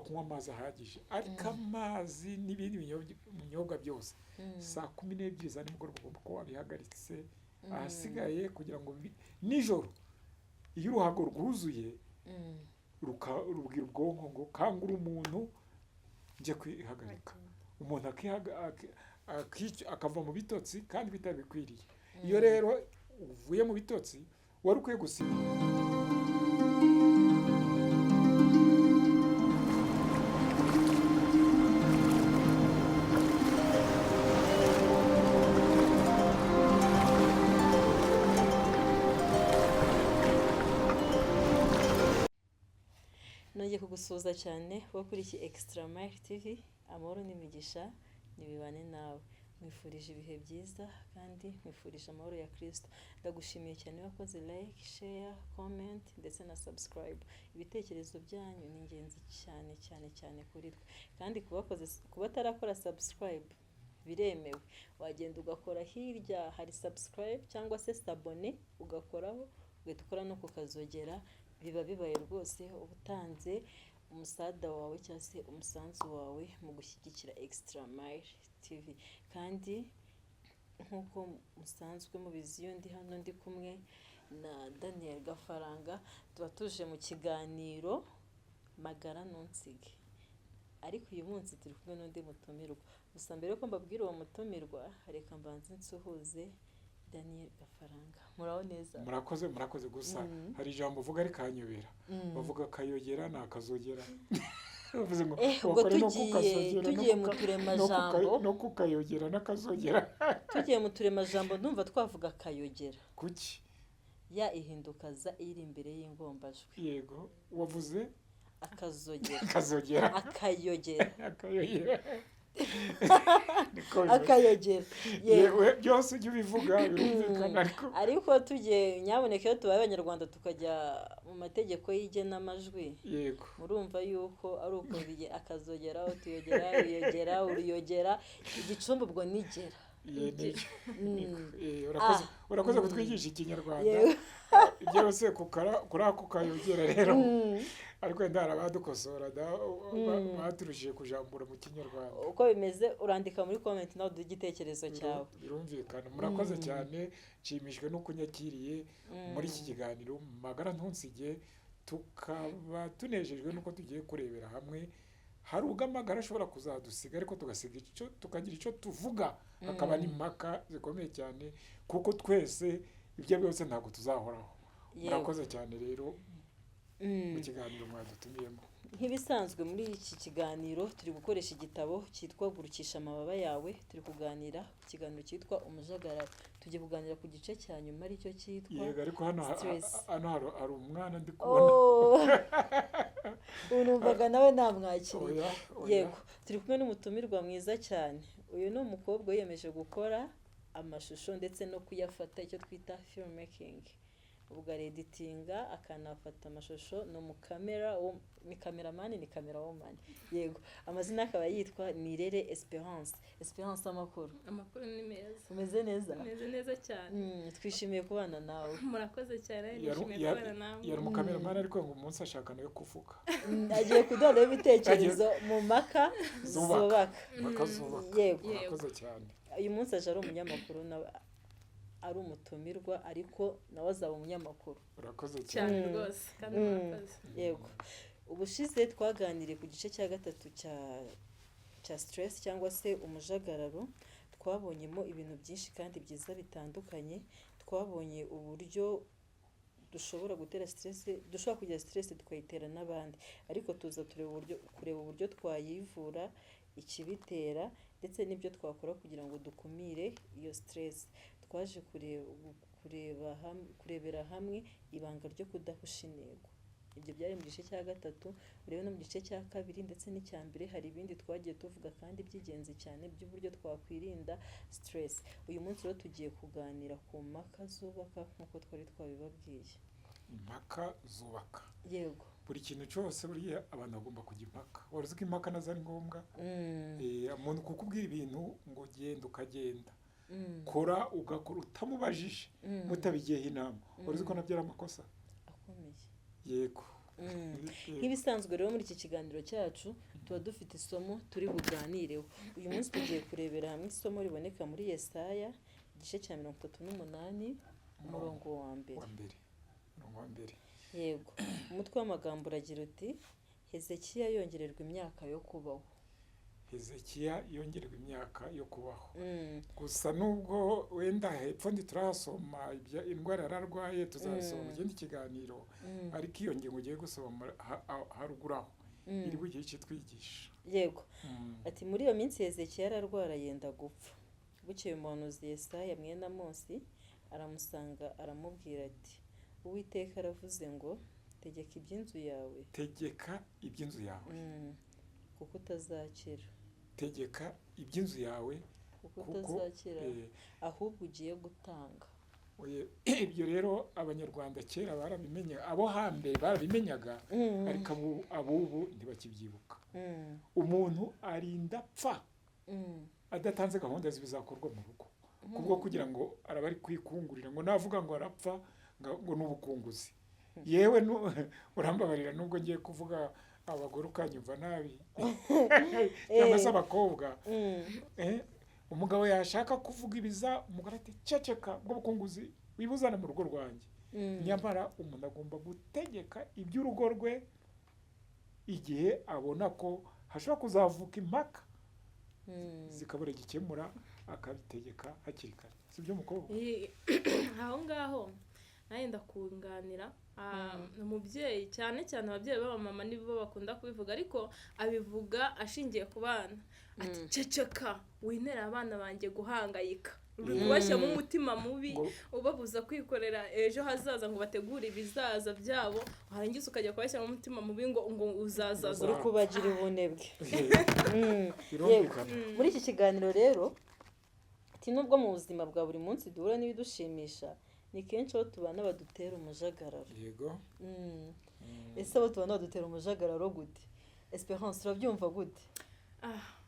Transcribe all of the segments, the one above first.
kunywa amazi ahagije, ariko amazi n'ibindi binyobwa byose saa 12 za nimugoroba ugomba kuba wabihagaritse. Ahasigaye kugira ngo nijoro iyo uruhago rwuzuye rubwira ubwonko ngo kangura umuntu njye kwihagarika, umuntu akava mu bitotsi kandi bitabikwiriye. Iyo rero uvuye mu bitotsi wari ukwiye gusiba. Nongeye kugusuhuza cyane wowe kuri iki Extra Mile TV, amahoro n'imigisha nibibane nawe. Nkwifurije ibihe byiza kandi nkwifurije amahoro ya Kristo. Ndagushimiye cyane wakoze like, share, comment ndetse na subscribe. Ibitekerezo byanyu ni ingenzi cyane cyane cyane kuri twe. Kandi kubatarakora subscribe biremewe, wagenda ugakora hirya hari subscribe cyangwa se s'abonner, ugakoraho ugahita ukora no kukazogera, biba bibaye rwose uba utanze umusada wawe cyangwa se umusanzu wawe mu gushyigikira Extra Mile TV. Kandi nk'uko musanzwe mubizi, iyo ndi hano ndi kumwe na Daniel Gafaranga, tuba tuje mu kiganiro Magara Ntunsige. Ariko uyu munsi turi kumwe n'undi mutumirwa. Gusa mbere yuko mbabwira uwo mutumirwa, reka mbanze nsuhuze Daniel Gafaranga. Muraho neza? Murakoze, murakoze. Gusa hari ijambo uvuga rikanyobera, bavuga akayogera ni akazogera. Bavuze ngo Ubwo wakora no tugiye kukazogera tugiye mu turemajambo, no kukayogera n'akazogera. Tugiye mu turemajambo ndumva twavuga akayogera. Kuki? Ya ihinduka za iri imbere y'ingombajwi. Yego, wavuze akazogera. Akazogera. Akayogera. Akayogera. Niko bimeze. Akayogera, yego. Yewe, byose ujye ubivuga birumvikana, ariko Ariko tugiye, nyaboneka, iyo tubaye Abanyarwanda tukajya mu mategeko y'igenamajwi, murumva yuko ari uko akazogera, utuyogera, uyogera, uruyogera, igicumbi ubwo nigera. Ye, nibyo. Niko. Urakoze, urakoze kutwigisha Ikinyarwanda. Byose kuri ako kayogera rero, ariko wenda hari abadukosora da, baturushije kujambura mu Kinyarwanda. Uko bimeze urandika muri comment nawe uduhe igitekerezo cyawe. Birumvikana. Murakoze cyane, nshimishijwe n'uko unyakiriye muri iki kiganiro Magara Ntunsige, tukaba tunejejwe n'uko tugiye kurebera hamwe. Hari ubwo amagara ashobora kuzadusiga, ariko tugasiga icyo, tukagira icyo tuvuga, hakaba n'impaka zikomeye cyane, kuko twese ibyo byose ntabwo tuzahoraho. Murakoze cyane rero mu kiganiro mwadutumiyemo. Nk'ibisanzwe muri iki kiganiro turi gukoresha igitabo cyitwa Gurukisha Amababa Yawe. Turi kuganira ku kiganiro cyitwa Umujagararo. Tugiye kuganira ku gice cya nyuma, aricyo cyitwa Yego, ariko hano stress. Hano hari umwana ndi kubona. Oh! Ubu numvaga nawe namwakiriye. Oya, oya. Yego, turi kumwe n'umutumirwa mwiza cyane. Uyu ni umukobwa wiyemeje gukora amashusho ndetse no kuyafata, icyo twita filmmaking. Ubwo areditinga akanafata amashusho, ni umukamera, ni cameraman, ni camera woman. Yego, amazina akaba yitwa Nirere Esperance. Esperance, amakuru? Amakuru ni meza. Umeze neza? Meze neza cyane. Twishimiye kubana nawe. Murakoze cyane, nishimiye kubana namwe. Yari umukameramani, ariko ngo umunsi ashaka nawe kuvuga. Agiye kuduha ibitekerezo mu mpaka Zubaka. zubaka. Impaka zubaka. Yego. Murakoze cyane. Uyu munsi aje ari umunyamakuru, nawe ari umutumirwa, ariko nawe azaba umunyamakuru. Urakoze cyane. Cyane rwose, kandi murakoze. Yego, ubushize twaganiriye ku gice cya gatatu cya stress cyangwa se umujagararo. Twabonyemo ibintu byinshi kandi byiza bitandukanye. Twabonye uburyo dushobora gutera stress, dushobora kugira stress tukayitera n'abandi, ariko tuza tureba uburyo, kureba uburyo twayivura, ikibitera, ndetse n'ibyo twakora kugira ngo dukumire iyo stress. Twaje kurebera hamwe ibanga ryo kudahusha intego. Ibyo byari mu gice cya gatatu. Urebe no mu gice cya kabiri ndetse n'icya mbere, hari ibindi twagiye tuvuga kandi by'ingenzi cyane by'uburyo twakwirinda stress. Uyu munsi rero tugiye kuganira ku mpaka zubaka nk'uko twari twabibabwiye. Impaka zubaka. Yego. Buri kintu cyose buriya abantu bagomba kujya impaka. Wari uzi ko impaka nazo ari ngombwa? Umuntu kukubwira ibintu ngo genda ukagenda, kora ugakora utamubajije, mutabigiyeho inama, wari uzi ko nabyo ari amakosa akomeye? Yego. Nk'ibisanzwe rero, muri iki kiganiro cyacu tuba dufite isomo turi buganireho. Uyu munsi tugiye kurebera hamwe isomo riboneka muri Yesaya, igice cya 38, umurongo wa mbere. Wa mbere, umurongo wa mbere. Yego, umutwe w'amagambo uragira uti: "Hezekiya yongererwa imyaka yo kubaho." Hezekiya yongererwa imyaka yo kubaho. Gusa nubwo wenda hepfo ntiturasoma indwara yari arwaye, tuzabisoma mu kindi kiganiro, ariko iyo ngingo ugiye gusoma haruguru aho iri bugire icyo itwigisha. Yego. Ati: "Muri iyo minsi Hezekiya ararwara, yenda gupfa. Bukeye umuhanuzi Yesaya mwene Amosi aramusanga, aramubwira ati: 'Uwiteka aravuze ngo: Tegeka iby'inzu yawe.'" Tegeka iby'inzu yawe. "Kuko utazakira." Tegeka iby'inzu yawe kuko kuko utazakira, ahubwo ugiye gutanga. Oye, ibyo rero Abanyarwanda kera barabimenye, abo hambere barabimenyaga, ariko abubu ntibakibyibuka. Umuntu arinda apfa adatanze gahunda z'ibizakorwa mu rugo, kubwo kugira ngo araba ari kwikungurira, ngo navuga ngo arapfa ngo ni ubukunguzi. Yewe, urambabarira nubwo ngiye kuvuga abagore ukanyumva nabi, cyangwa se abakobwa. Umugabo yashaka kuvuga ibiza, umugore ati: "Ceceka, ubwo bukunguzi wibuzana mu rugo rwanjye." Nyamara umuntu agomba gutegeka iby'urugo rwe igihe abona ko hashobora kuzavuka impaka zikabura gikemura, akabitegeka hakiri kare. Si byo, mukobwa? Aho ngaho nanjye ndakunganira. Umubyeyi, cyane cyane ababyeyi b'abamama nibo bakunda kubivuga, ariko abivuga ashingiye ku bana, ati: "Ceceka, winera abana banjye guhangayika." Uri kubashyiramo umutima mubi, ubabuza kwikorera ejo hazaza ngo bategure ibizaza byabo, warangiza ukajya kubashyiramo umutima mubi ngo uzazaza. Uri kubagira ubunebwe. Birumvikana. Muri iki kiganiro rero, ati: "Nubwo mu buzima bwa buri munsi duhura n'ibidushimisha, ni kenshi abo tubana badutera umujagararo." Ese abo tubana badutera umujagararo gute? Esperance, urabyumva gute?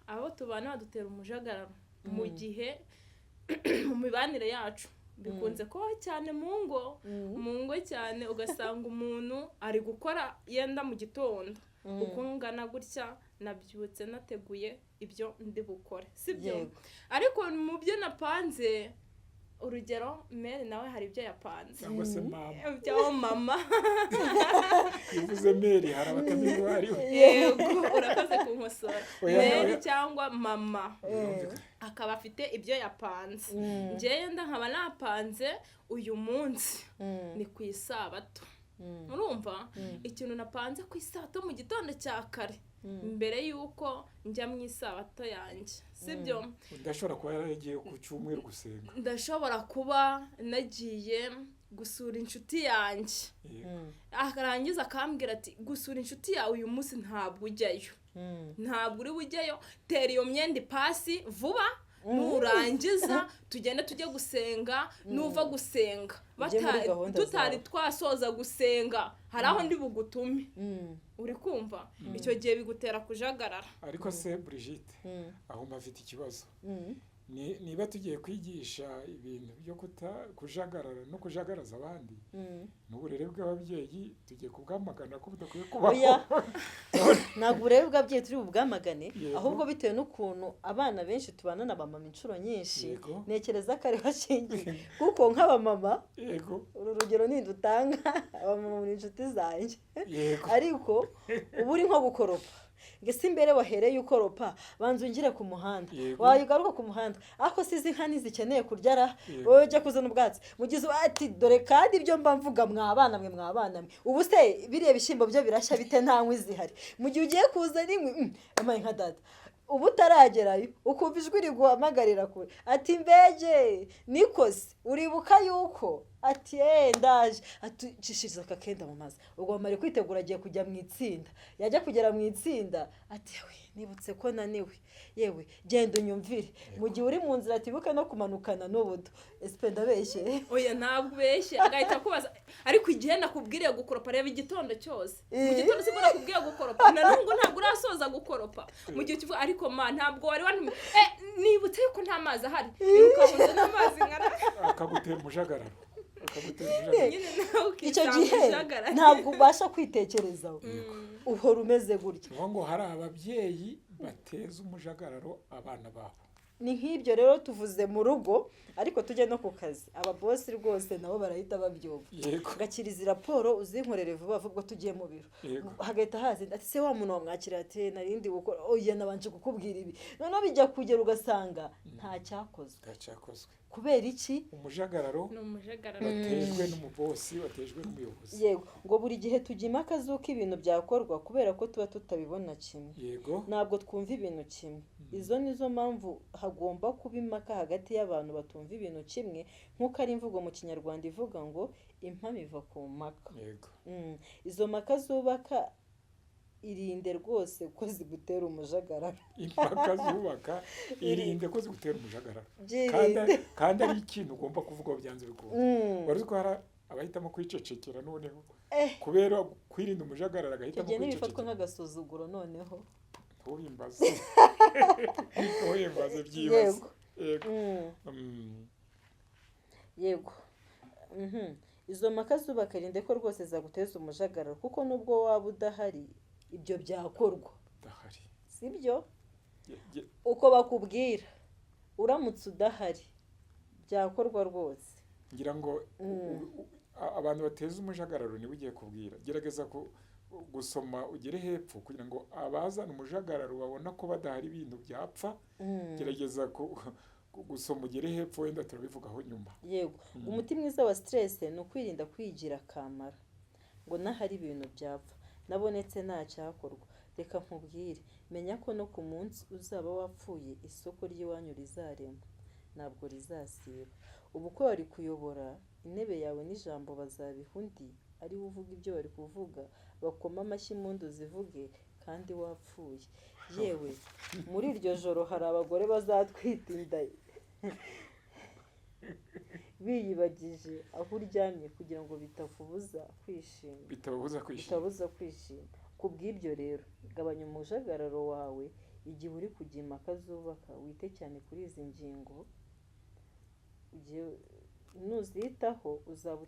Abo tubana badutera umujagararo mu gihe mu mibanire yacu bikunze kubaho cyane mu ngo, mu ngo cyane, ugasanga umuntu ari gukora yenda mu gitondo, uko ngana gutya nabyutse nateguye ibyo ndi bukore, sibyo? Yego. Ariko mu byo napanze, urugero mère nawe hari ibyo yapanze. Cyangwa se mama. Cyangwa mama. Iyo uvuze mère hari abatamenya uwo ari we. Yego, urakoze kunkosora. Oya, Mère oya. cyangwa mama Birumvikana. akaba afite ibyo yapanze, njyewe nda nkaba napanze uyu munsi ni ku isabato. Urumva, ikintu napanze ku isabato mu gitondo cya kare mbere y'uko njya mu isabato yanjye, sibyo? Ndashobora kuba yaragiye ku cyumweru gusenga. Ndashobora kuba nagiye gusura inshuti yanjye, akarangiza akambwira ati: "Gusura inshuti yawe uyu munsi ntabwo ujyayo, ntabwo uri bujyayo. Tera iyo myenda ipasi vuba, nurangiza tugende tujye gusenga. Nuva gusenga, Ujye muri gahunda tutari zawe." twasoza gusenga, hari aho ndi bugutume. Uri kumva, icyo gihe bigutera kujagarara. Ariko se Brigitte, aho mpafite ikibazo. Niba tugiye kwigisha ibintu byo kujagarara no kujagaraza abandi, n'uburere bw'ababyeyi tugiye kubwamagana ko budakwiye kubaho. Oya, ntabwo uburere bw'ababyeyi turi bubwamagane, ahubwo bitewe n'ukuntu abana benshi tubana na bamama inshuro nyinshi, ntekereza ko ariho ashingiye, kuko nk'abamama, uru rugero nidutanga, abamama muri inshuti zanjye, ariko uba uri nko gukoropa, ngo ese imbere wahereye ukoropa, banza ungire ku muhanda, wayigaruka ku muhanda, ariko si izi nka ntizikeneye kurya ra? Wowe ujya kuzana ubwatsi mugize ati: "Dore kandi ibyo mba mvuga, mwabana mwe, mwabana mwe, ubu se biriya bishyimbo byo birashya bite nta nkwi zihari?" Mu gihe ugiye kuzana inkwi, amaye nka data, uba utaragerayo ukumva ijwi riguhamagarira kure, ati: "Mbege nikoze, uribuka yuko?" Ati: "Eee, ndaje." Ati: "Cishiriza aka kenda mu mazi." Ubwo bamara kwitegura, agiye kujya mu itsinda. Yajya kugera mu itsinda, ati: "We, nibutse ko naniwe, yewe genda unyumvire." Mu gihe uri mu nzira, atibuke no kumanukana n'ubudo. Esipe, ndabeshye? Oya, ntabwo ubeshye. Agahita akubaza: "Ariko igihe nakubwiriye gukoropa, reba igitondo cyose, mu gitondo sibwo nakubwiye gukoropa, na n'ubu ntabwo urasoza gukoropa." Mu gihe ukivuga: "Ariko ma, ntabwo wari wantumye, nibutse yuko nta mazi ahari, iruka ngo n'amazi nkara." Akagutera umujagararo. Akagutera umujagararo. Nyine nawe Icyo ukisanga gihe ujagaraye. ntabwo ubasha kwitekerezaho, uhora umeze gutya. Ni ukuvuga ngo hari ababyeyi bateza umujagararo abana babo. Ni nk'ibyo rero tuvuze mu rugo, ariko tujye no ku kazi. Ababosi rwose nabo barahita babyumva. Gakira izi raporo uzinkorere vuba vuba, ubwo tugiye mu biro. Hagahita haza ati: "Se wa muntu wamwakira?" Ati: "Narindi gukora." "Oya, nabanje kukubwira ibi." Noneho bijya kugera ugasanga nta cyakozwe. Ntacyakozwe. Kubera iki? Umujagararo. Ni umujagararo. Batejwe n'umubosi, batejwe n'umuyobozi. Yego, ngo buri gihe tujya impaka z'uko ibintu byakorwa kubera ko tuba tutabibona kimwe. Ntabwo twumva ibintu kimwe. Izo ni zo mpamvu hagomba kuba impaka hagati y'abantu batumva ibintu kimwe, nk'uko ari imvugo mu Kinyarwanda ivuga ngo impamo iva ku mpaka. Izo mpaka zubaka irinde rwose ko zigutera umujagararo. Impaka zubaka irinde ko zigutera umujagararo. Byirinde. Kandi ari ikintu ugomba kuvugaho byanze bikunze. Wari uzi ko hari abahitamo kwicecekera noneho kubera kwirinda umujagararo, Icyo agahitamo gihe ntibifatwa kwicecekera? nk'agasuzuguro noneho? Ntubimbaze, ntubimbaze, byibaze. Yego. Yego. Yego. Izo mpaka zubaka irinde ko rwose zaguteza umujagararo, kuko nubwo waba udahari ibyo byakorwa. Ndahari. Sibyo? Uko bakubwira, uramutse udahari byakorwa rwose. Ngira ngo abantu bateza umujagararo niwe ugiye kubwira. Gerageza gusoma ugere hepfo kugira ngo abazana umujagararo babona ko badahari ibintu byapfa. Gerageza gusoma ugere hepfo, wenda turabivugaho nyuma. Yego. Umuti mwiza wa stress ni ukwirinda kwigira akamara ngo n'ahari ibintu byapfa, nabonetse nta cyakorwa. Reka nkubwire, menya ko no ku munsi uzaba wapfuye isoko ry'iwanyu rizarema, ntabwo rizasiba. Ubu ko wari kuyobora, intebe yawe n'ijambo bazabiha undi, ari we uvuga ibyo bari kuvuga, bakoma amashyi, impundu zivuge kandi wapfuye. Yewe, muri iryo joro hari abagore bazatwita inda biyibagije aho uryamye kugira ngo bitakubuza kwishima. Bitababuza kwishima. Bitabuza kwishima. Ku bw'ibyo rero, gabanya umujagararo wawe igihe uri kujya impaka zubaka. Wite cyane kuri izi ngingo. Nuzitaho uzaba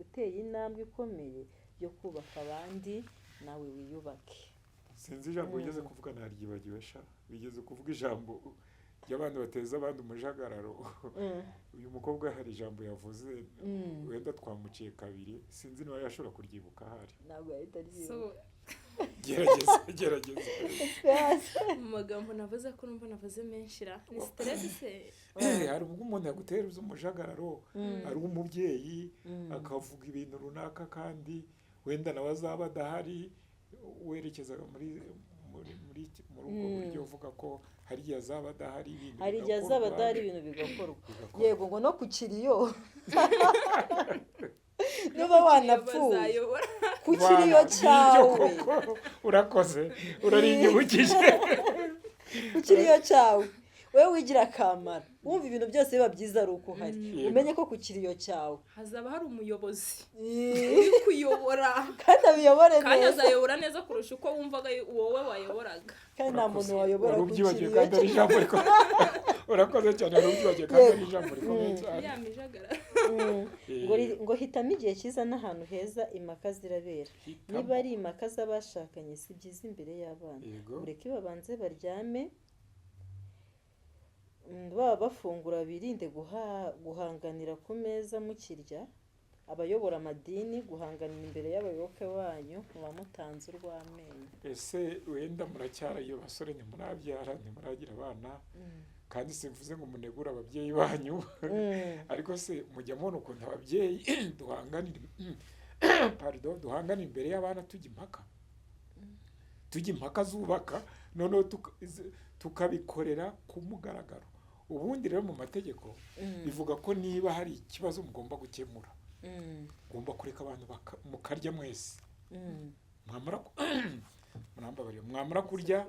uteye intambwe ikomeye yo kubaka abandi, nawe wiyubake. Sinzi ijambo wigeze kuvuga, naryibagiwe sha. Wigeze kuvuga ijambo ry'abantu bateza abandi umujagararo. Uyu mukobwa hari ijambo yavuze, wenda twamuciye kabiri, sinzi niba yashobora kuryibuka ahari. Ntabwo yahita aryibuka. So, Gerageza, gerageza. mu magambo navuze, ko numva navuze menshi ra, ni stress se? Hari ubwo umuntu yagutera umujagararo ari umubyeyi, akavuga ibintu runaka kandi wenda nawe azaba adahari, werekezaga muri ubwo buryo uvuga ko hari igihe azaba adahari ibintu Hari igihe azaba bigakorwa, adahari ibintu bigakorwa. Bigakorwa. Yego, ngo no ku kiriyo niba wanapfuye, Bazayobora. ku kiriyo Wana, nibyo cyawe. Koko urakoze, urarinyibukije. Ku kiriyo cyawe, wowe wigira akamara, wumva ibintu byose biba byiza ari uko uhari, umenye ko ku kiriyo cyawe hazaba hari umuyobozi uri kuyobora. Kandi abiyobore Kandi neza. azayobora neza kurusha uko wumvaga wowe wayoboraga. Kandi nta muntu wayobora Wari ku ubyibagiwe kiriyo kandi ari cye. ijambo rikomeye. Urakoze cyane, wari ubyibagiwe kandi ari ijambo rikomeye cyane. Ya mijagararo. Ngo hitamo igihe cyiza n'ahantu heza impaka zirabera. Hitamo. Niba ari impaka z'abashakanye, si byiza imbere y'abana. Mureke babanze baryame, baba bafungura, birinde guhanganira ku meza mukirya. Abayobora amadini, guhanganira imbere y'abayoboke banyu muba mutanze urw'amenyo. Ese wenda muracyari iyo basore, ntimurabyara, ntimuragira abana, kandi simvuze ngo munegure ababyeyi banyu, ariko se mujya mubona ukuntu ababyeyi duhanganira, pardon, duhangana imbere y'abana, tujya impaka zubaka, noneho tukabikorera ku mugaragaro? Ubundi rero mu mategeko bivuga ko niba hari ikibazo mugomba gukemura, ugomba kureka abantu mukarya mwese. Murambabarira, mwamara kurya,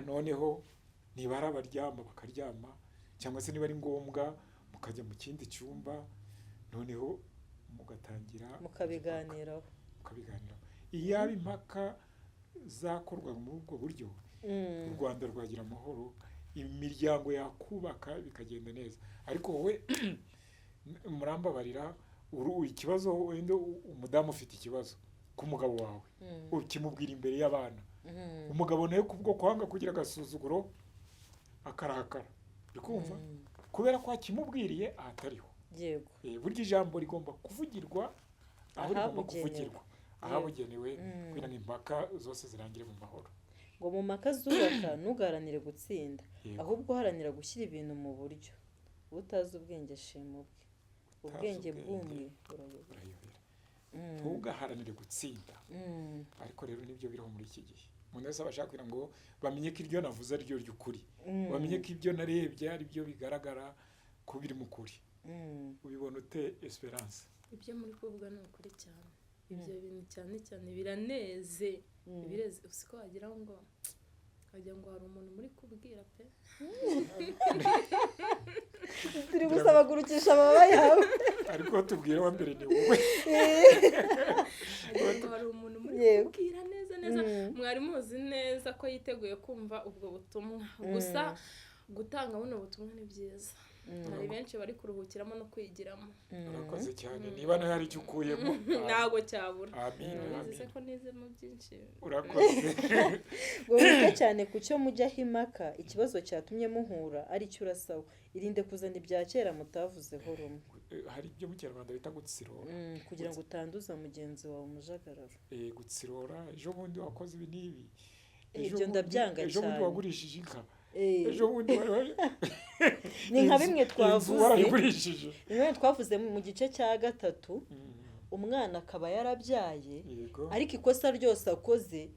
noneho niba ari abaryama bakaryama, cyangwa se niba ari ngombwa mukajya mu kindi cyumba, noneho mugatangira Mukabiganiraho. Mukabiganiraho. Iyaba impaka zakorwa muri ubwo buryo, u Rwanda rwagira amahoro, imiryango yakubaka bikagenda neza. Ariko wowe, murambabarira, Ikibazo wenda umudamu ufite ikibazo ku mugabo wawe, ukimubwira imbere y'abana, umugabo nawe kubwo kwanga kugira agasuzuguro akarakara, uri kumva, kubera ko akimubwiriye ahatariho. Burya ijambo rigomba kuvugirwa aho rigomba Ahabugenewe. kuvugirwa, ahabugenewe, kugira ngo impaka zose zirangire mu mahoro. Ngo mu mpaka zubaka ntugaharanire gutsinda, ahubwo uharanira gushyira ibintu mu buryo. Utazi ubwenge ashima ubwe, ubwenge ubwenge bw'umwe burayobera. Burayobera. Ntugaharanire gutsinda. Ariko rero nibyo biriho muri iki gihe, umuntu wese aba ashaka kugira ngo bamenye ko iryo navuze ari ryo ry'ukuri, bamenye ko ibyo narebye ari byo bigaragara ko biri mu kuri. Ubibona ute, Esperance? Ibyo muri kuvuga ni ukuri cyane. Ibyo bintu cyane cyane biraneze, bireze. Uzi ko wagira ngo hari umuntu muri kubwira pe. Turi gusabagurukisha amababa yawe. Ariko tubwire wa mbere ni wowe. Wagira ngo hari umuntu muri kubwira neza neza. Mwari muzi neza ko yiteguye kumva ubwo butumwa. Gusa gutanga buno butumwa ni byiza, hari benshi bari kuruhukiramo no kwigiramo. Urakoze cyane, niba nawe hari icyo ukuyemo. Ntabwo cyabura. Amin. Uzi se Amin. ko nizemo byinshi. Urakoze. Ngo wite cyane ku cyo mujyaho impaka, ikibazo cyatumye muhura ari cyo urasawa. Irinde kuzana ibya kera mutavuzeho rumwe. Hari ibyo mu Kinyarwanda bita gutsirora. Kugira ngo utanduza mugenzi wawe umujagararo. Gutsirora, ejo bundi wakoze ibi n'ibi. Ejo Ibyo ndabyanga ejo bundi cyane. wagurishije inka, ejo bundi Ni nka bimwe inzu twavuze. warayigurishije. Ni bimwe twavuze mu gice cya gatatu, umwana akaba yarabyaye, ariko ikosa ryose akoze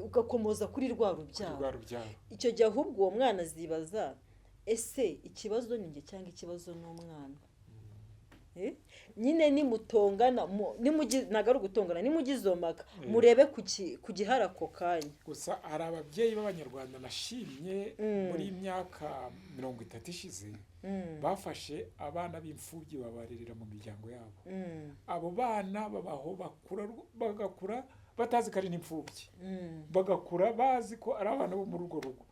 ugakomoza kuri rwa Kuri rubyaro. rwa rubyaro. Icyo gihe ahubwo uwo mwana azibaza: ese ikibazo ni njye cyangwa ikibazo ni umwana? Nyine nimutongana, ntabwo ari ugutongana, nimugize izo mpaka, murebe ku gihari ako kanya. Gusa hari ababyeyi b'Abanyarwanda nashimye, muri iyi myaka 30 ishize, bafashe abana b'imfubyi babarerera mu miryango yabo. Abo bana babaho bakura, bagakura batazi ko ari n'imfubyi, bagakura bazi ko ari abana bo muri urwo rugo.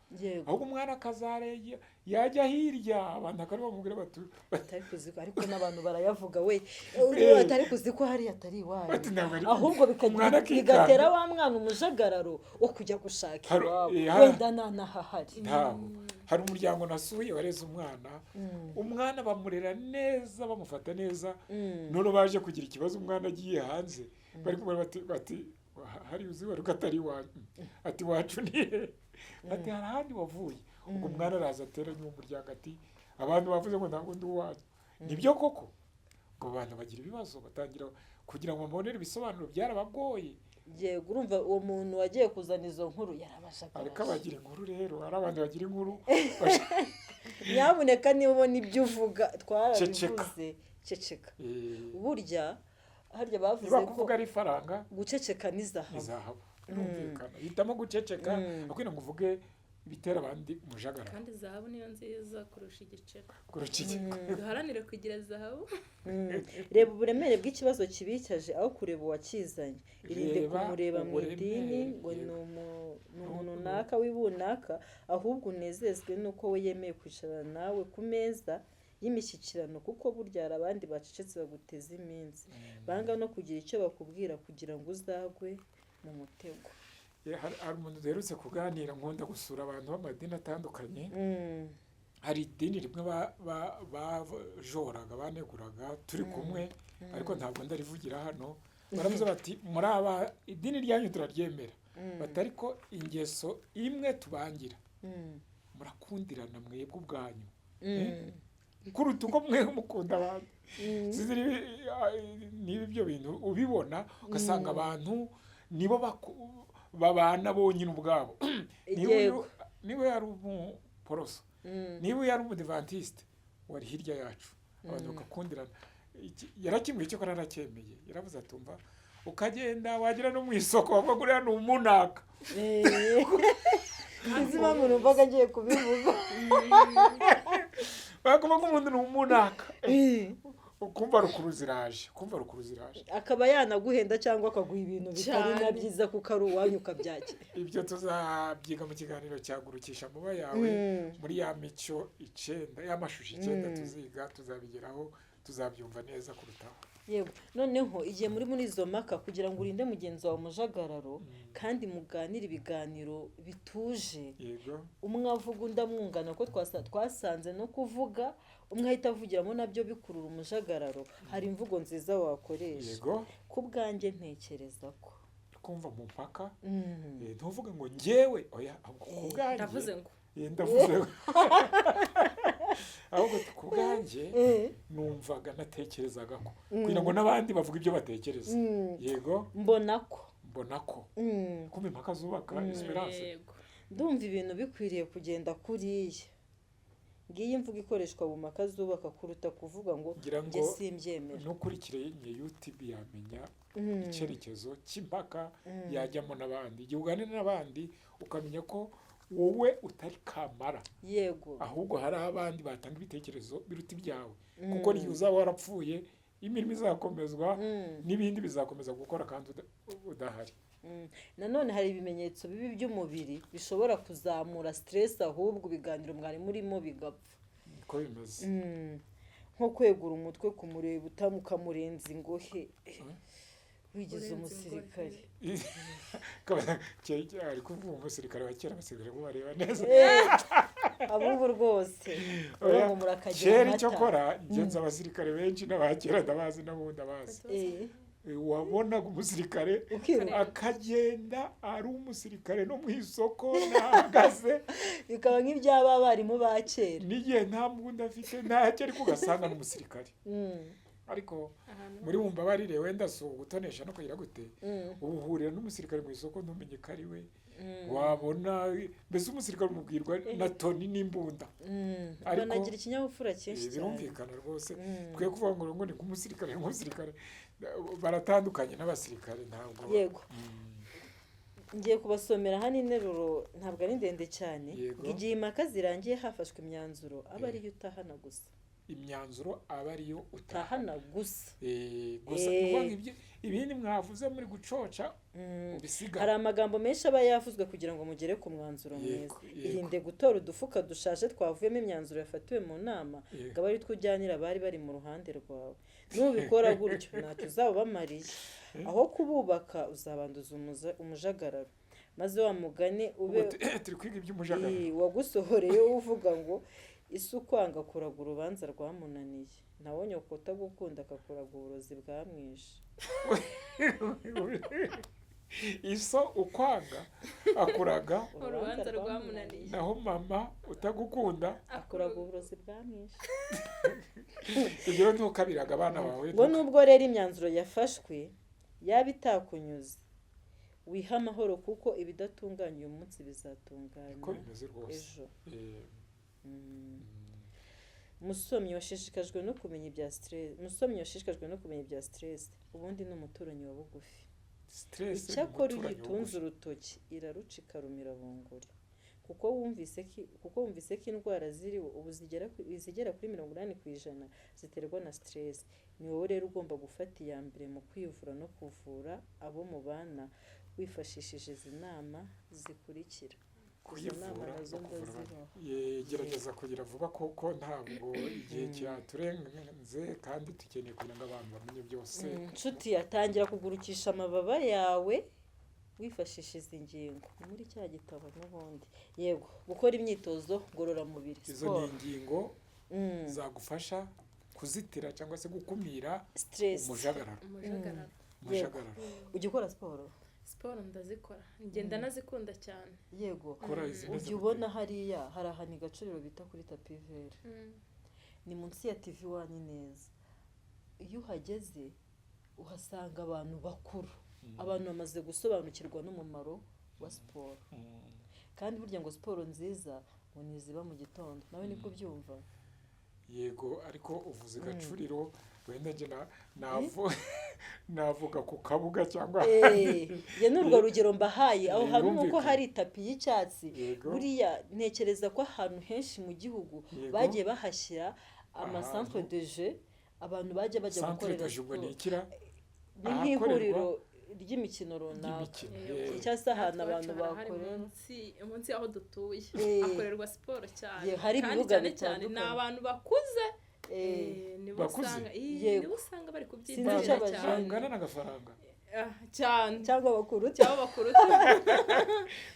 Ahubwo umwana akazarega yajya hirya, abantu akaba bamubwira bati Atari kuzi ko, ariko n'abantu barayavuga we, atari kuzi ko hariya atari iwanyu. Bati ntabwo ari Ahubwo umwana akikanga. bigatera wa mwana umujagararo wo kujya gushaka iwabo, wenda ntanahahari. Ntaho. Hari umuryango nasuye wareze umwana, umwana bamurera neza, bamufata neza. None baje kugira ikibazo, umwana agiye hanze, bari kumwe bati hari uzi wari ko atari iwanyu? Ati iwacu ni he? Ati hari ahandi wavuye. Ubwo umwana araza ateranya uwo muryango, ati abantu bavuze ngo ntabwo ndi uwanyu, nibyo koko? Ngo abantu bagira ibibazo, batangira kugira ngo babonere ibisobanuro, byarabagoye. Yego, urumva uwo muntu wagiye kuzana izo nkuru yarabashaka. Ariko abagira inkuru rero, hari abantu bagira inkuru. Nyabuneka, niba ubona ibyo uvuga twarabivuze, ceceka. Burya harya bavuze Niba ko kuvuga ari ifaranga, guceceka ni zahabu. Ni zahabu, birumvikana. Hitamo guceceka kugira ngo uvuge ibitera abandi umujagararo. Kandi zahabu niyo nziza kurusha igiceri. Kurusha iki? Duharanire kugira zahabu. Reba uburemere bw'ikibazo kibicaje aho kureba uwakizanye. Irinde Reba kumureba mu uburemere, idini ngo ni umuntu runaka w'ibunaka, ahubwo unezezwe n'uko we yemeye kwicarana nawe ku meza y'imishyikirano, kuko burya hari abandi bacecetse baguteza iminsi, banga no kugira icyo bakubwira kugira ngo uzagwe mu mutego. Hari umuntu duherutse kuganira, nkunda gusura abantu b'amadini atandukanye. Hari idini rimwe bajoraga, baneguraga turi kumwe, ariko ntabwo ndarivugira hano. Baravuze bati muri aba idini ryanyu turaryemera, bati ariko ingeso imwe tubangira, murakundirana mwebwe ubwanyu kuruta uko mwe mukunda abantu. Sinzi niba ibyo bintu ubibona, ugasanga abantu nibo babana bonyine ubwabo. Niba yari umuporoso, niba yari umudivantiste wari hirya yacu, abantu bagakundirana. Yarakimbwiye, cyo ko naracyemeye. Yaravuze atumva ukagenda wagera no mu isoko bavuga ngo uriya ni umunaka. Sinzi impamvu numvaga ngiye kubivuga. Bakuvuga ngo umuntu ni umunaka, ukumva rukuru ziraje, ukumva rukuru ziraje. Akaba yanaguhenda cyangwa akaguha ibintu bitari na Cyane. byiza kuko ari uwanyu, ukabyakira. Ibyo tuzabyiga mu kiganiro cya gurukisha muba yawe, muri ya mico icyenda, ya mashusho 9 tuziga, tuzabigeraho, tuzabyumva neza kurutaho. Yego, noneho igihe muri izo mpaka, kugira ngo urinde mugenzi wawe umujagararo kandi muganire ibiganiro bituje, umwe avuga undi amwungana, kuko twasanze no kuvuga umwe ahita avugiramo nabyo bikurura umujagararo. Hari imvugo nziza wakoresha. Ku bwanjye ntekereza ko Kumva mu mpaka, ntuvuge ngo njyewe, oya, ahubwo ku bwanjye. Ndavuze ngo. Ndavuze ngo, ahubwo ku bwanjye numvaga, natekerezaga ko, kugira ngo n'abandi bavuge ibyo batekereza. Yego. Mbona ko. Mbona ko. Kumva impaka zubaka, Esperance. Yego. Ndumva ibintu bikwiriye kugenda kuriya. Ngiyi imvugo ikoreshwa mu mpaka zubaka kuruta kuvuga ngo Ngira ngo njye simbyemera. N'ukurikire YouTube yamenya icyerekezo cy'impaka yajyamo n'abandi. Igihe uganira n'abandi, ukamenya ko wowe utari kamara, ahubwo hari abandi batanga ibitekerezo biruta ibyawe, kuko n'igihe uzaba warapfuye imirimo izakomezwa, n'ibindi bizakomeza gukora kandi udahari. Nanone hari ibimenyetso bibi by'umubiri bishobora kuzamura stress, ahubwo ibiganiro mwari murimo bigapfa. Niko bimeze. Nko kwegura umutwe kumureba, ukamurenza ingohe, wigize Urenze umusirikare. Ari kuvuga umusirikare wa kera, abasirikare bo bareba neza. Abubu rwose Oya, urumva murakagira kera amata. Icyo kora ngenza abasirikare benshi n'abakera ndabazi, n'abundi abazi. Wabonaga umusirikare Ukiruka. akagenda ari umusirikare, no mu isoko nahagaze. Bikaba nk'iby'aba barimu ba kera. N'igihe nta mbunda afite ntacyo, ariko ugasanga ni umusirikare. Ariko Ahantu muri bumbabarire, wenda si ugutonesha no kugira gute, ubu uhurira n'umusirikare mu isoko ntumenye ko ari we. Wabona mbese umusirikare umubwirwa na toni n'imbunda. Ariko Banagira ikinyabupfura cyinshi cyane. Birumvikana rwose. Twe kuvuga ngo ni nk'umusirikare, nk'umusirikare baratandukanye n'abasirikare ntabwo. Yego. Ngiye kubasomera hano interuro, ntabwo ari ndende cyane. Yego. Igihe impaka zirangiye hafashwe imyanzuro, aba ariyo utahana gusa. Imyanzuro aba ariyo utahana. Utahana gusa. Gusa ni ukuvuga ngo ibindi mwavuze muri gucoca ubisiga. Hari amagambo menshi aba yavuzwe kugira ngo mugere ku mwanzuro mwiza. Yego, yego. Irinde gutora udufuka dushaje twavuyemo imyanzuro yafatiwe mu nama, ngo abe ari two ujyanira abari bari mu ruhande rwawe. Nubikora gutyo ntacyo uzaba ubamariye, aho kububaka uzabanduza umujagararo, maze wa mugani ube Ubu turi kwiga iby'umujagararo. Wagusohoreye uvuga ngo isi ukwanga kuraga urubanza rwamunaniye, nawe nyoko utagukunda akakuraga uburozi bwamwishe. Iso ukwanga akuraga Urubanza rwamunaniye. Naho mama utagukunda akuraga uburozi bwamwishe. Ibyo rero ntukabiraga abana bawe. Ngo nubwo rero imyanzuro yafashwe yaba itakunyuze, wihe amahoro, kuko ibidatunganye uyu munsi bizatungana Niko bimeze rwose. ejo. Musomyi washishikajwe no kumenya ibya stress, musomyi washishikajwe no kumenya ibya stress, ubundi ni umuturanyi wa bugufi. Stress ni Icyakora umuturanyi uyitunze bugufi. urutoki iraruca ikarumira bunguri, kuko wumvise ko indwara ziriho ubu izigera kuri 80% ziterwa na stress. Ni wowe rero ugomba gufata iya mbere mu kwivura no kuvura abo mubana, wifashishije izi nama zikurikira. Izo nama Kuyivura nazo no kuvura abandi. ndazibaha. Gerageza kugira vuba kuko ntabwo igihe cyaturenze, kandi dukeneye kugira ngo abantu bamenye byose. Nshuti, atangira kugurukisha amababa yawe wifashisha izi ngingo. Ni muri cya gitabo n'ubundi. Yego, gukora imyitozo ngororamubiri, Izo ni siporo. ingingo zagufasha kuzitira cyangwa se gukumira Stress. umujagararo. Umujagararo. Umujagararo. Ujya ukora siporo? Siporo ndazikora, ngenda nazikunda cyane. Kora izi Ujya ubona hariya hari ahantu i Gacuriro bita kuri tapis vert, ni munsi ya TV One neza. Iyo uhageze uhasanga abantu bakuru, abantu bamaze gusobanukirwa n'umumaro wa siporo. Kandi burya ngo siporo nziza ngo ni iziba mu gitondo, nawe nibwo ubyumva? Yego, ariko uvuze Gacuriro, wenda njye navuga ku Kabuga cyangwa Njye ni urwo rugero mbahaye aho hantu, nuko hari tapi y'icyatsi. Buriya ntekereza ko ahantu henshi mu gihugu bagiye bahashyira amacentre Ahantu. de jeu, abantu bajya bajya Centre gukorera de jeu ubwo ni siporo. ikira Ni ahakorerwa nk'ihuriro ry'imikino runaka ry'imikino. Cyangwa se ahantu Natwe abantu iwacu harahari, bakorera. munsi y'aho dutuye hakorerwa siporo cyane. Hari Kandi ibibuga cyane cyane ni bitandukanye. abantu bakuze. Nibo Bakuze? usanga Yego. nibo usanga bari Sinzi kubyitabira icyo abajene. cyane. Bangana n'agafaranga. Ah, cyane. Cyangwa bakuru. Cyangwa bakuruta.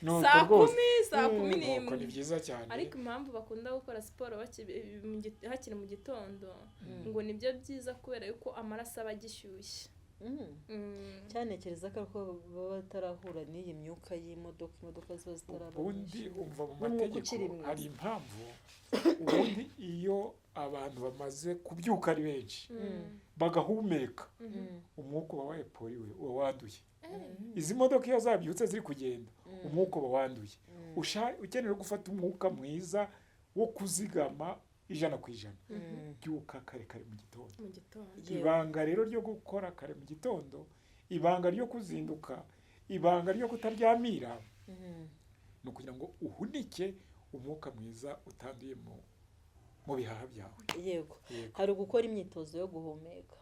Nuko Saa rwose kumi, saa kumi nuko n'imwe. Ni byiza cyane. Ariko impamvu bakunda gukora siporo hakiri mu gitondo, ngo nibyo byiza kubera yuko amaraso aba agishyushye. Cyanekereza ko ariko baba batarahura n'iyi myuka y'imodoka, imodoka ziba zitaraba Ubundi nyinshi. umva, mu N'umwuka mategeko ukiri mwiza. hari impamvu. Ubundi iyo abantu bamaze kubyuka ari benshi bagahumeka, umwuka uba weporiwe, uba wanduye. Izi modoka iyo zabyutse ziri kugenda, umwuka uba wanduye. Ukeneye gufata umwuka mwiza wo kuzigama 100%, byuka kare kare mu gitondo. Mu gitondo. Ibanga rero ryo gukora kare mu gitondo, ibanga ryo kuzinduka, ibanga ryo kutaryamira, ni ukugira ngo uhunike umwuka mwiza utanduye mu bihaha byawe. Yego. Yego. Hari ugukora imyitozo yo guhumeka.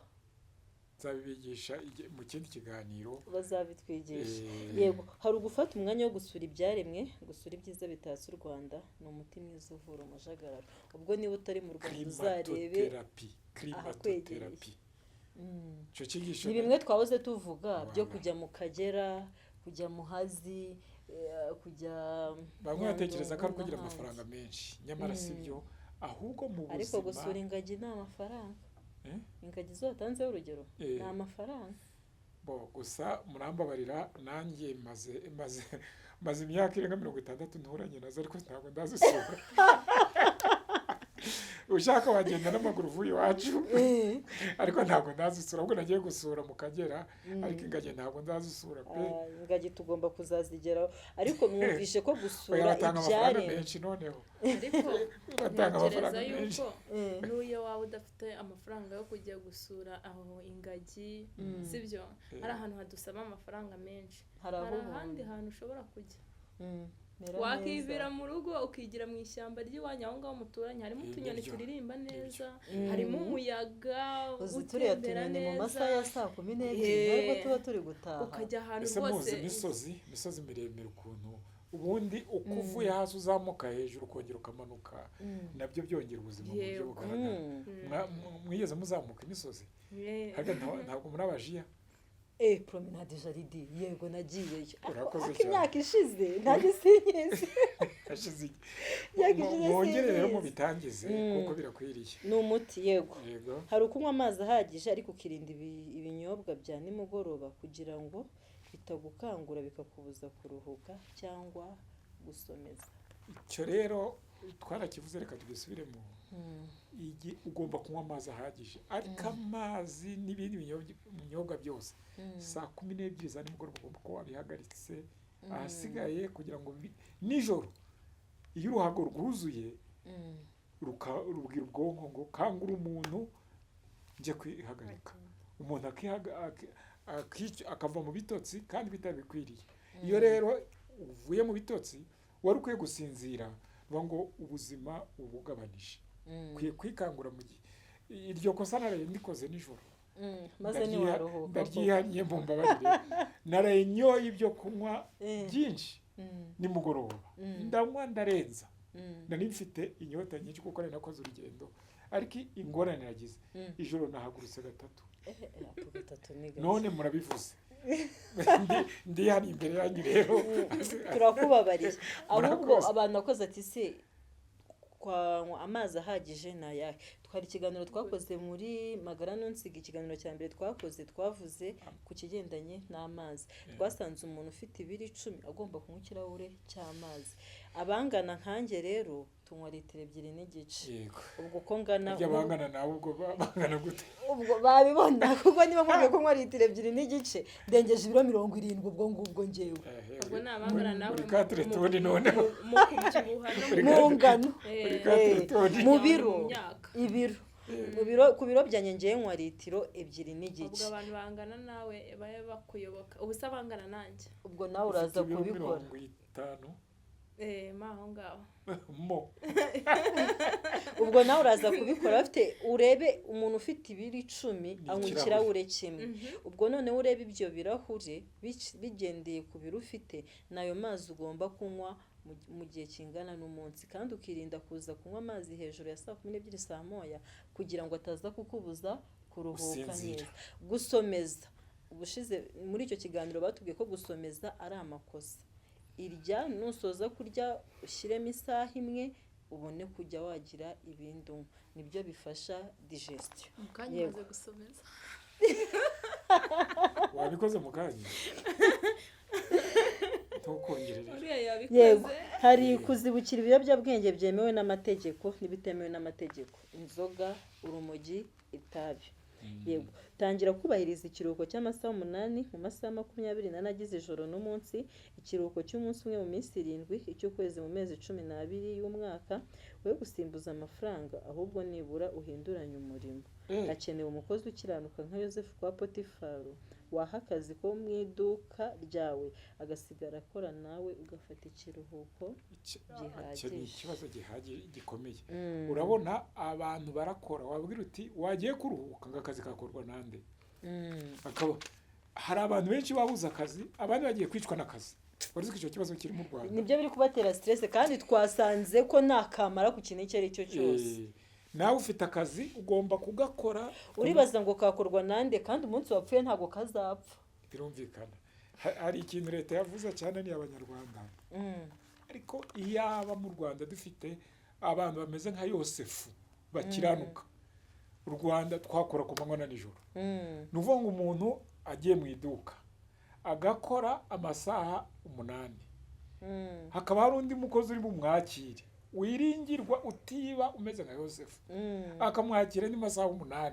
Nzabibigisha mu kindi kiganiro. Bazabitwigisha. Yego, hari ugufata umwanya wo gusura ibyaremwe, gusura ibyiza bitatse u Rwanda ni umuti mwiza uvura umujagararo. Ubwo niba utari mu Rwanda, uzarebe Climatotherapy. ahakwegereye. Climatotherapy, icyo cyigisho Ni bimwe twahoze tuvuga byo Voilà. kujya mu Kagera, kujya Muhazi, kujya Bamwe batekereza ko ari Nyandungu ukugira n'ahandi. amafaranga menshi, nyamara si byo, ahubwo mu Ariko buzima. gusura ingagi ni amafaranga. Eh? Ingagi zo watanzeho urugero ni amafaranga. Bo gusa murambabarira, nanjye maze imyaka irenga 60 nturanye nazo, ariko ntabwo ndazisura. Ushaka wagenda n'amaguru uvuye iwacu, ariko ntabwo ndazisura. Ahubwo nagiye gusura mu Kagera, ariko ingagi ntabwo ndazisura pe. Ah, ingagi tugomba kuzazigeraho, ariko mwumvishe ko Oya, gusura batanga amafaranga ibyaremwe menshi noneho. Ariko Batanga ntekereza amafaranga menshi. yuko n'uyo waba udafite amafaranga yo kujya gusura aho ingagi, sibyo, hari ahantu hadusaba amafaranga menshi, Hari aho hari ubuntu. ahandi hantu ushobora kujya. Mera Wakibira neza. mu rugo, ukigira mu ishyamba ry'iwanyu aho ngaho muturanye, harimo utunyoni turirimba neza, harimo umuyaga Uzi turiya utembera tunyoni mu neza. masaha ya saa 12 ntabwo tuba turi gutaha. Ukajya ahantu Ese muzi rwose. imisozi miremire, ukuntu ubundi uko uvuye hasi uzamuka hejuru ukongera ukamanuka, nabyo byongera ubuzima mu buryo bugaragara. Mwigeze muzamuka imisozi? Harya ntabwo muri abajiya? Promenade Jaridi, yego, nagiyeyo. Urakoze Ariko cyane. imyaka ishize ntabwo sinyizi. Hashize igihe. Imyaka ishize Mwongere rero sinyizi. mubitangize, kuko birakwiriye. Ni umuti, yego. Yego. Hari ukunywa amazi ahagije, ariko ukirinda ibinyobwa bya nimugoroba kugira ngo bitagukangura bikakubuza kuruhuka cyangwa gusomeza. Icyo rero twarakivuze, reka tugisubiremo. Ugomba kunywa amazi ahagije, ariko amazi n'ibindi binyobwa byose, saa 12 za nimugoroba ugomba kuba wabihagaritse. Ahasigaye kugira ngo nijoro iyo uruhago rwuzuye, rubwira ubwonko ngo kangura umuntu njye kwihagarika. Umuntu akava mu bitotsi kandi bitabikwiriye. Iyo rero uvuye mu bitotsi wari ukwiye gusinzira, bivuga ngo ubuzima ubugabanije, ukwiye kwikangura mu gihe. Iryo kosa naraye ndikoze nijoro. Maze ntiwaruhuka koko. Ndaryihaniye, mumbabarire. Naraye nyoye ibyo kunywa byinshi nimugoroba, ndanywa ndarenza. Nari mfite inyota nyinshi kuko nari nakoze urugendo, ariko ingorane nagize, ijoro nahagurutse gatatu. Ako gatatu ni gake. None murabivuze, ndihaniye imbere yanyu rero. Turakubabariye ahubwo. Murakoze. Abantu bakoze ati: "Se kwanywa amazi ahagije ni ayahe?" Twari ikiganiro twakoze muri Magara Ntunsiga, ikiganiro cya mbere twakoze, twavuze ku kigendanye n'amazi. Twasanze umuntu ufite ibiro 10 agomba kunywa ikirahure cy'amazi. Abangana nkanjye rero tunywa litiro 2.5. Ubwo uko ngana Harya bangana nawe, ubwo bangana gute? Ubwo babibona, kuko niba nkubwiye kunywa litiro 2.5, ndengeje ibiro 70 ubwo ngubwo ngewe. Ubwo ni abangana nawe Uri quatre tonnes noneho. mu kubyibuha no Uri mu ngano. Uri quatre tonnes. Mu biro. Mu myaka. Ibiro, mu biro, ku biro byanjye ngewe nywa litiro ebyiri Ubwo n'igice. abantu bangana nawe babe bakuyoboka, ubu se abangana nanjye? Ubwo nawe uraza Ufite ibiro kubikora. 50. Ma aho ngaho. Mo. Ubwo nawe uraza kubikora, bafite urebe umuntu ufite ibiro 10 Ni anywa ikirahure. ikirahure kimwe. Ubwo noneho urebe ibyo birahure bigendeye ku biro ufite n'ayo mazi ugomba kunywa. mu gihe kingana n'umunsi, kandi ukirinda kuza kunywa amazi hejuru ya 12:00, 1:00, kugira ngo ataza kukubuza kuruhuka Gusinzira. neza. Gusomeza, ubushize muri icyo kiganiro batubwiye ko gusomeza ari amakosa. Irya, nusoza kurya ushyiremo isaha imwe, ubone kujya wagira ibindi unywa, nibyo bifasha digestion. Mu kanya Yego. umaze gusomeza. Wabikoze mu kanya, ntukongerere. Uriya yabikoze. Yego, hari kuzibukira ibiyobyabwenge byemewe n'amategeko n'ibitemewe n'amategeko: inzoga, urumogi, itabi. Yego, tangira kubahiriza ikiruhuko cy'amasaha 8 mu masaha 24 agize ijoro n'umunsi, ikiruhuko cy'umunsi umwe mu minsi 7, icy'ukwezi mu mezi 12 y'umwaka. We gusimbuza amafaranga, ahubwo nibura uhinduranye umurimo. Hakenewe umukozi ukiranuka nka Yosefu kwa Potifaro, waha akazi ko mu iduka ryawe agasigara akora, nawe ugafata ikiruhuko Icyo gihagije. ni ikibazo gihagije gikomeye. Urabona abantu barakora, wabwira uti wagiye kuruhuka, ngo akazi kakorwa nande? Akaba hari abantu benshi babuze akazi, abandi bagiye kwicwa n'akazi. Wari uzi ko icyo kibazo kiri mu Rwanda? Nibyo biri kubatera stress, kandi twasanze ko nta kamara ku kintu icyo ari cyo cyose. Nawe ufite akazi ugomba kugakora. Uribaza ngo kakorwa nande, kandi umunsi wapfuye ntabwo kazapfa. Birumvikana. Hari ikintu leta yavuze cyane, ni abanyarwanda, ariko iyaba mu Rwanda dufite abantu bameze nka Yosefu bakiranuka, u Rwanda twakora ku manywa na nijoro. Ni ukuvuga ngo umuntu agiye mu iduka agakora amasaha 8, hakaba hari undi mukozi uri bumwakire wiringirwa, utiba, umeze nka Yosefu, akamwakira andi masaha 8,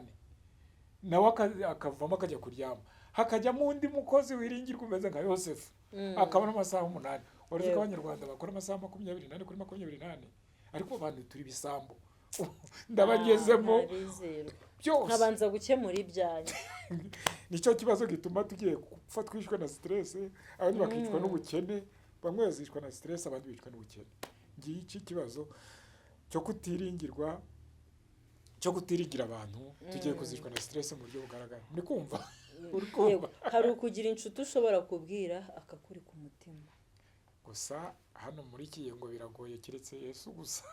nawe akavamo akajya kuryama, hakajyamo undi mukozi wiringirwa umeze nka Yosefu, akabona amasaha 8. Wari uzi ko abanyarwanda bakora amasaha 24 kuri 24? Ariko abantu turi ibisambo, ndabagezemo. Ntabizerwa. Byose. Nkabanza gukemura ibyanjye. Nicyo kibazo gituma tugiye gupfa twishwe na stress, abandi bakicwa n'ubukene. Bamwe bazicwa na stress, abandi bicwa n'ubukene. Ngiyi iki kibazo cyo kutiringirwa, cyo kutiringira abantu, tugiye kuzicwa na stress mu buryo bugaragara. Muri kumva, uri kumva? Yego, hari ukugira inshuti ushobora kubwira akakuri ku mutima. Gusa hano muri iki gihe ngo biragoye, keretse Yesu gusa.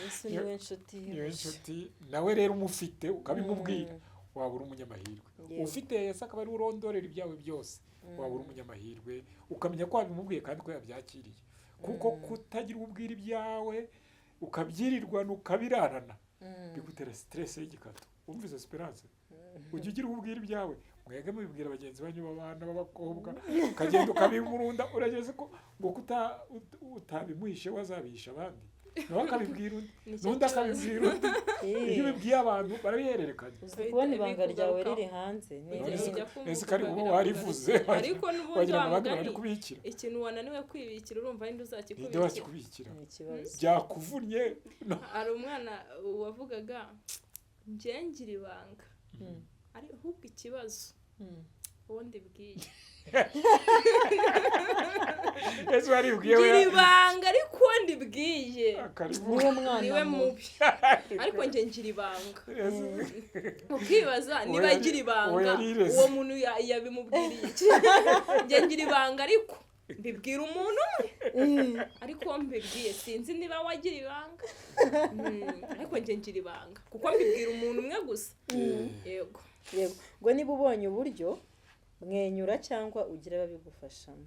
Yesu niwe nshuti Niyo ihebuje. nshuti. Nawe rero umufite ukabimubwira, waba uri umunyamahirwe. Ufite Yesu akaba ari we urondorera ibyawe byose, waba uri umunyamahirwe, ukamenya ko wabimubwiye kandi ko yabyakiriye, kuko kutagira uwo ubwira ibyawe, ukabyirirwana, ukabirarana, bigutera stress y'igikatu. Wumvise, Esperance? Ujya ugira uwo ubwira ibyawe? Mwege mubibwira bagenzi banyu b'abana b'abakobwa, ukagenda ukabimurunda. Urageze ko ngo utabimuhishe wazabihisha abandi, nawe akabibwira undi, Nicyo n'undi kibazo. akabibwira undi. Iyo ubibwiye abantu barabihererekanya. Uzi kubona ibanga ryawe Bikugarukaho. riri hanze ni Ujya None se ujya kumva ese ko ari ukumva uba warivuze, ariko n'ubundi wagira wa ngo abandi mugani, barabikubikira. ikintu wananiwe kwibikira, urumva ninde Ninde uzakikubikira? wakikubikira? Ni ikibazo. Byakuvunnye no. Hari umwana wavugaga, njye ngira ibanga, ari ahubwo ikibazo uwo ndibwiye. Ese waribwiye we? Ngira ibanga, ariko uwo ndibwiye Akarivuga. Niwe mwana niwe mubi. mubi, ariko njye ngira ibanga. Ese- Ukibaza niba agira ibanga, Uwo yarireze. uwo muntu yabimubwiriye iki? Njye ngira ibanga, ariko mbibwira umuntu umwe, ariko uwo mbibwiye sinzi niba wagira ibanga. Ariko njye ngira ibanga kuko mbibwira umuntu umwe gusa, yego. Yego, ngo niba ubonye uburyo, mwenyura cyangwa ugire ababigufashamo.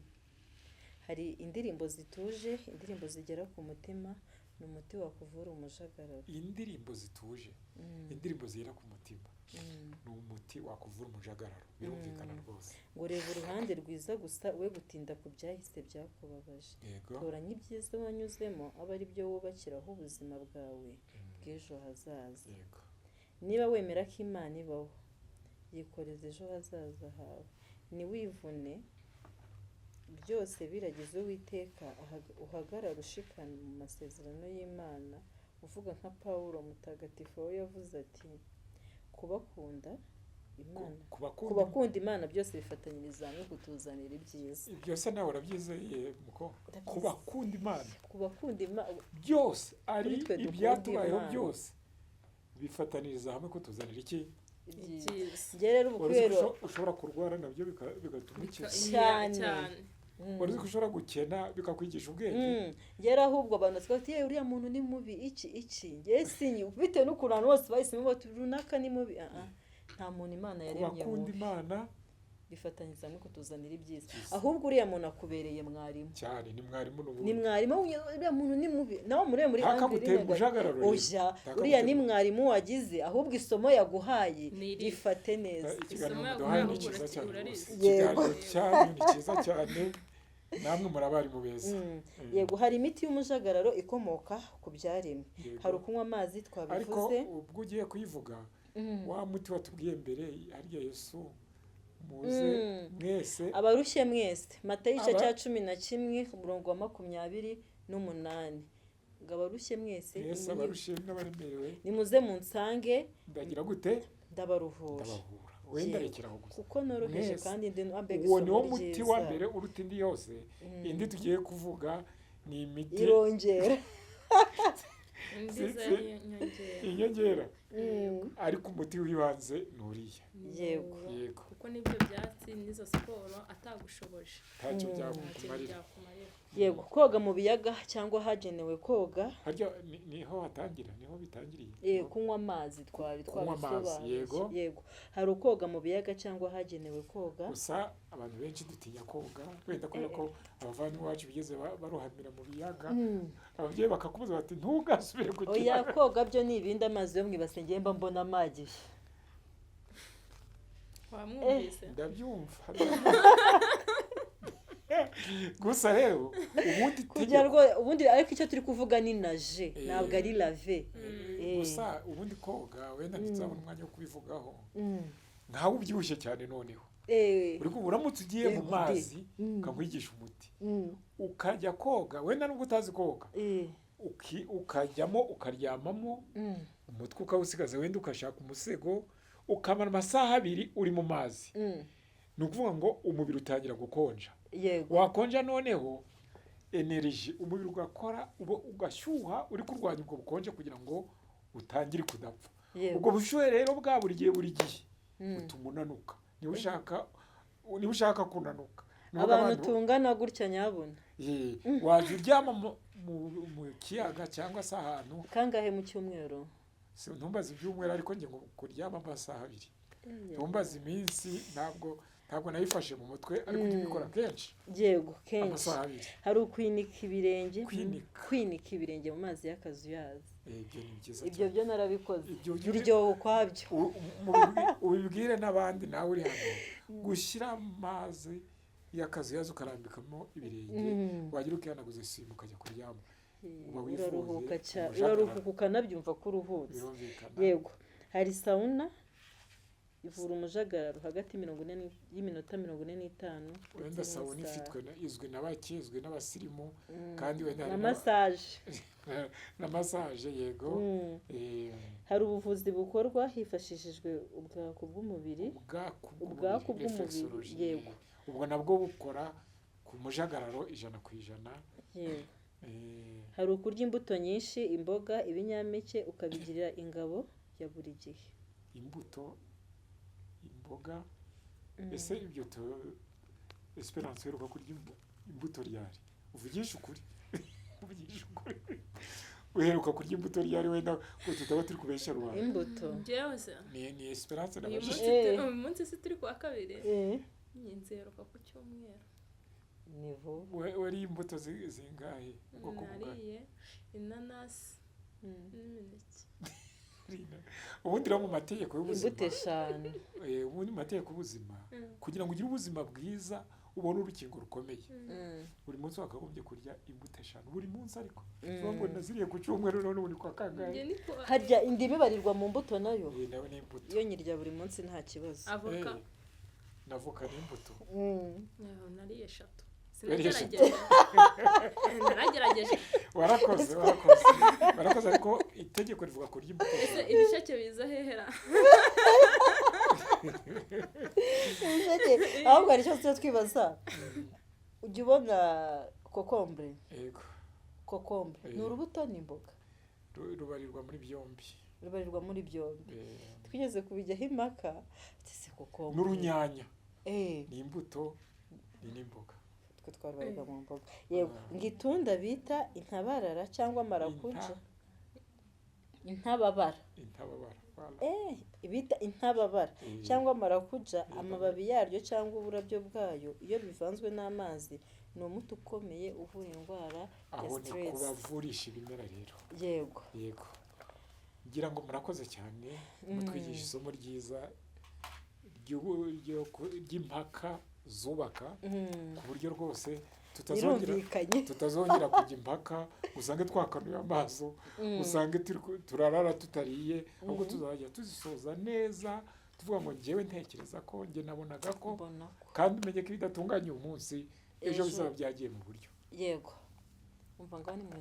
Hari indirimbo zituje, indirimbo zigera ku mutima, ni umuti wakuvura umujagararo. Indirimbo zituje, indirimbo zigera ku mutima, ni umuti wakuvura umujagararo, birumvikana rwose. Ngo reba uruhande rwiza gusa, we gutinda ku byahise byakubabaje. Toranya ibyiza wanyuzemo, abe ari byo wubakiraho ubuzima bwawe bw'ejo hazaza. Niba wemera ko Imana ibaho, yikoreze ejo hazaza hawe, ntiwivune, byose biragize Uwiteka. Uhagarare ushikamye mu masezerano y'Imana, uvuga nka Pawulo mutagatifu, we yavuze ati kubakunda Imana, Ku bakunda ku bakunda Imana byose bifatanyiriza hamwe kutuzanira ibyiza. Ibyo se nawe urabyizeye muko? Ndabyizeye. Ku bakunda Imana Ku bakunda Imana byose ari Kuri twe dukunda ibyatubayeho Imana. byose bifataniriza hamwe kutuzanira iki? Ibyiza. Ibyiza. Njye rero ubu Wari uzi ko kubera ushobora kurwara nabyo bigatuma ukiza? Cyane. Cyane. Wari uzi ko ushobora gukena bikakwigisha ubwenge? Yari ahubwo abantu basigaye bati: "Yewe, uriya muntu ni mubi iki iki." Njye sinyi bitewe n'ukuntu abantu bose bahisemo bati runaka ni mubi. Ah, ah. Nta muntu Imana Ku yaremye bakunda mubi. Imana Bifatanyiriza hamwe kutuzanira ibyiza. Ahubwo uriya muntu akubereye mwarimu. Cyane, ni mwarimu Ni n'ubundi. mwarimu. Uriya muntu ni mubi nawe muri Ntakagutere angle umujagararo rero. Oya, Ntakagutere. uriya ni mwarimu wagize, ahubwo isomo yaguhaye Ni irihe? rifate neza. Ikiganiro Isomo muduhaye ni yaguhaye cyiza cyane urarizi. rwose. Yego. Ikiganiro cyanyu ni cyiza cyane, namwe muri abarimu beza. Yego, hari imiti y'umujagararo ikomoka ku byaremwe. Yego. Hari ukunywa amazi, Ariko twabivuze. ubwo ugiye kuyivuga, wa muti watubwiye mbere harya, Yesu, muze mwese Abarushye mwese, Matayo igice cya 11, umurongo wa 28, ngo abarushye mwese Mwese abarushye n'abaremerewe, nimuze munsange, ndagira gute? Ndabaruhura. Ndabahura. Wenda rekeraho gusa. Kuko noroheje Mwese. kandi ndi mbega Uwo isomo ni wo muti ryiza. wa mbere uruta indi yose. Indi tugiye kuvuga ni imiti Irongera. Indi inyongera. Inyongera, ariko umuti w'ibanze ni uriya. Yego. Yego. Kuko n'ibyo byatsi n'izo siporo atagushoboje, Ntacyo nta kintu byakumarira. byakumarira. Yego, koga mu biyaga cyangwa ahagenewe koga. Harya niho hatangira, niho bitangiriye. Kunywa amazi twari Kunywa amazi, twabisobanuye. yego. Yego, hari ukoga mu biyaga cyangwa ahagenewe koga. Gusa abantu benshi dutinya koga, wenda kubera ko abavandimwe bacu bigeze barohamira mu biyaga, ababyeyi bakakubuza bati ntugasubire ku Oya, kiyaga. koga byo ni ibindi. Amazi yo mu ibase ngiye mba mbona amagiye. Wamwumvise? Ndabyumva. Gusa rero ubundi Kujya itegeko ubundi, ariko icyo turi kuvuga ni nager, ntabwo ari laver. Gusa ubundi koga, wenda ntituzabona umwanya wo kubivugaho, nkawe ubyibushye cyane noneho, uri kumva, uramutse ugiye mu Yego, mazi, ukamwigisha umuti, ukajya koga, wenda nubwo utazi koga, ukajyamo ukaryamamo, umutwe ukawusigaza, wenda ugashaka umusego, ukamara amasaha 2 uri mu mazi, ni ukuvuga ngo umubiri utangira gukonja. Wakonja, noneho énergie umubiri ugakora, ugashyuha, uri kurwanya ubwo bukonje kugira ngo utangire kudapfa. Ubwo bushyuhe rero bwa buri gihe buri gihe butuma unanuka. Niba ushaka kunanuka, ni ukuvuga Abantu tungana gutya nyabuna. Wajya uryama mu kiyaga cyangwa se ahantu. Kangahe mu cyumweru? Ntumbaze ibyumweru, ariko njye ngo kuryama amasaha 2. Ntumbaze iminsi, ntabwo nayifashe mu mutwe, ariko tubikora kenshi. Yego, kenshi. Amasaha 2. Hari ukwinika ibirenge. Kwinika. Kwinika ibirenge mu mazi y'akazuyazi. Ibyo ni byiza Ibyo cyane. byo narabikoze. Ibyo Biryoha ukwabyo. Ubibwire n'abandi nawe uri hano, gushyira amazi y'akazuyazi ukarambikamo ibirenge, wagira ukihanaguza isima, ukajya kuryama, uba wifuze Uraruhuka cyane. umujagararo. Uraruhuka ukanabyumva ko uruhutse. Birumvikana. Yego, hari sauna ivura umujagararo hagati y'iminota 45 Wenda ndetse sauna n'isaha. ifitwe izwi na bake, izwi n'abasirimu, kandi wenda Na hari massage. Na massage, yego. Hari ubuvuzi bukorwa hifashishijwe ubwaku bw'umubiri. Ubwaku Ubwaku bw'umubiri, bw'umubiri, reflexology. yego. Ubwo nabwo bukora ku mujagararo 100%. Yego. Hari ukurya imbuto nyinshi, imboga, ibinyampeke, ukabigirira ingabo ya buri gihe. Imbuto, imboga, ese ibyo tu Esperance, uheruka kurya imbuto ryari? Uvugishe ukuri, uvugishe ukuri, uheruka kurya imbuto ryari? Wenda ngo tutaba turi kubeshya rubanda. Imbuto? Njyewe se? Ni Esperance Uyu nabajije. munsi uyu munsi si turi kuwa kabiri? Nziheruka ku cyumweru. Ni vuba. Wariye imbuto zingahe, ubwoko bungahe? Nariye inanasi n'imineke. Ubundi rero mu mategeko y'ubuzima, Imbuto eshanu. Ubundi mu mategeko y'ubuzima, kugira ngo ugire ubuzima bwiza, ubone urukingo rukomeye, buri munsi wakagombye kurya imbuto eshanu buri munsi. Ariko uvuga ngo naziriye ku cyumweru, none ubu ni kwa kangahe? Njye ni ku Harya indimu ibarirwa mu mbuto nayo? Nawe ni imbuto. Iyo nyirya buri munsi nta kibazo. Avoka. Na avoka ni imbuto. Nariye eshatu. Wariye eshatu. Sinagerageje, naragerageje. Warakoze, warakoze, warakoze, ariko itegeko rivuga kurya imbuto Ese eshanu. ibisheke biza hehera? Ibisheke, ahubwo hari icyo tujya twibaza. Ujya ubona kokombure? Yego. Kokombure ni urubuto, ni imboga? Rubarirwa muri byombi. Rubarirwa muri byombi. Twigeze kubijyaho impaka, ati se kokombure N'urunyanya ni imbuto, ni n'imboga. Twe twarwariga mu mboga. Yego, ngo itunda bita intabarara cyangwa marakuja. Intababara. Intababara, voilà. Bita intababara cyangwa marakuja, amababi yaryo cyangwa uburabyo bwayo, iyo bivanzwe n'amazi, ni umuti ukomeye uvura indwara ya Aho ni stress. kubavurisha ibimera rero. Yego. Yego, ngira ngo murakoze cyane, mutwigisha isomo ryiza ry'impaka zubaka, ku buryo rwose tutazongera Birumvikanye. tutazongera kujya impaka, usange twakanuye amaso, usange turarara tutariye, ahubwo tuzajya tuzisoza neza tuvuga ngo njyewe ntekereza ko, njye nabonaga ko, Mbona ko. kandi umenye ko ibidatunganye uyu munsi, ejo Ejo. bizaba byagiye mu buryo. Yego, umva ngaho ni mu